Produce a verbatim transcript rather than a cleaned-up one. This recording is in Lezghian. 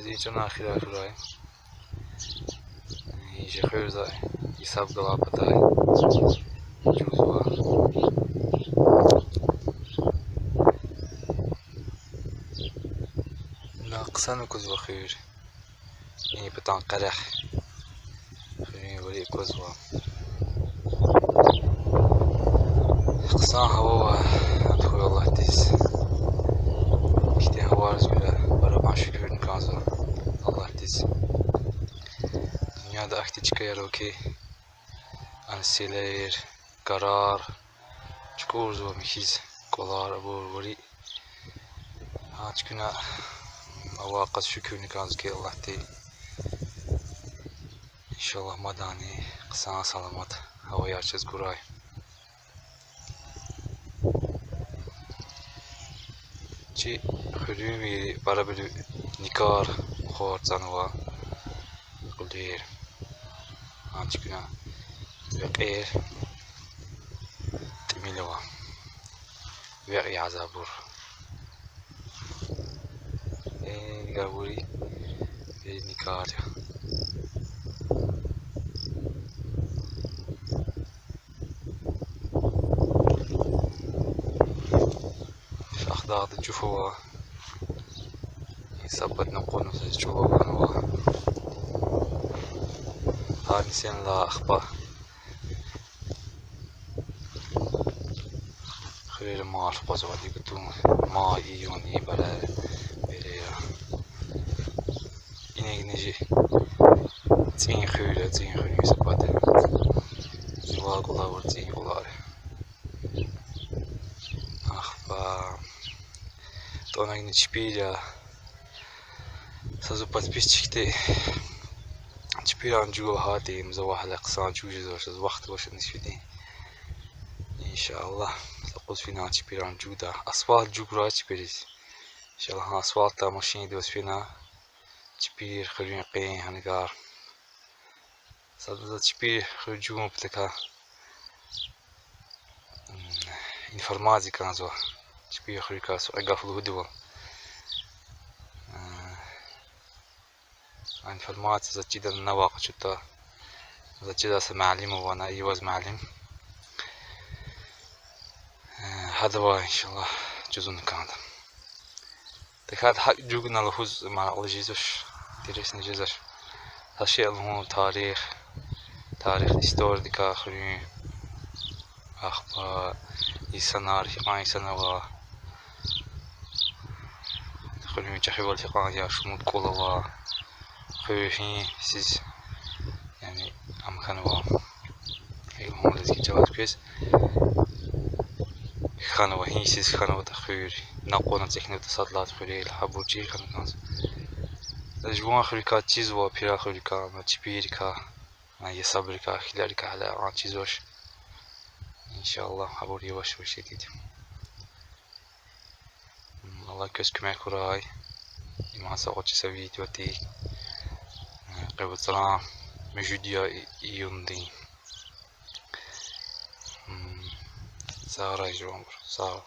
Зи чан ахирай хьурай. Э, жи хуьр за гьисаб галай патай жузва. На хъсан аквазва хуьр. И патан къерех. Хуьруьн вари аквазва. Хъсан гьава ава, хъуй Аллагьдиз. Ихьтин гьавайриз гуьра пара-пара шукурни кӀанзава Аллагьдиз. Дуьньяда ахьтин чкаяр ава хьи, а селер, гарар, чукӀурзава михьиз кӀвалар, абур вари. Гьа чкуьна авай къаз шукурни кӀанзава хьи Аллагьдиз. Иншаллагь, мадни хъсан саламат гьаваяр чаз гурай. Чи хуьруьнви парабуру никӀер, мухар цанва, кьуьлер. Гьа чкуьна векьер тӀимил ава. Векь язавайбур. Э, гавури, э, никӀер я. Шагьдагъда жуф ава. Са патна къванва, са чӀулав хьанва. Гьар нисинлай ахпа хуьрера марф къвазва, дигутун май, июнь, и бере, бере я. Инагни жи цӀийи хуьр я, цӀийи хуьр я са пата. Жуван кӀвале авур цӀийи кӀвалер. Ахпа тӀванагни чпир я. Са зи подписчикди чпиран жугъ гьатӀимзава, гьеле хъсан жугъ жезвач, заз вахт авач низ фиди. Иншаллагь, са къуз фина чпиран жугъда. Асфальт жугъ гурай чпириз. Иншаллагь, гьа асфальтдай машиндиваз фина чпир хуьруьн къен гьаникар. Сада за чпир хуьр жугъун патал, м, информация кӀанзава. Чпир хуьрикай са кьве гаф лугьудайвал. Э, а информация заз чида, на вахъ чида. Заз чидай са муаллим ава, ана Иваз муаллим. Э, гьадавай, иншаллагь, жузуна кӀанда. ТахьайтӀа гьакӀ жугъна лугьуз маракьлу жезвач, интересно жезвач. Са шей лугьун тарих, тарих, историядикай хуьруьн, ахпа инсанар, гьикьван инсан ава, хуьруьн чӀехивал гьикьван я, шумуд кӀвал ава, хуьр гьи йисуз, яни, ам хьанва. Гьикьван лезги чӀалаз квез хьанва, гьи йисуз хьанватӀа хуьр, накьван эцигнаватӀа сад лагьай хуьрел, гьабур чир хьана кӀанзава. Жуван хуьрикай чизва, пиран хуьрикай, ам чпирикай, ам ясабрикай, хилерикай гьеле ам чизвач. Иншаллагь, гьабур яваш-яваш жеда. Аллагь квез куьмек гурай. Иман сагъ чи са видео тир. Э, къе вацран муьжуьд я и-, июндин. М, сагърай жуванбур, сагъ.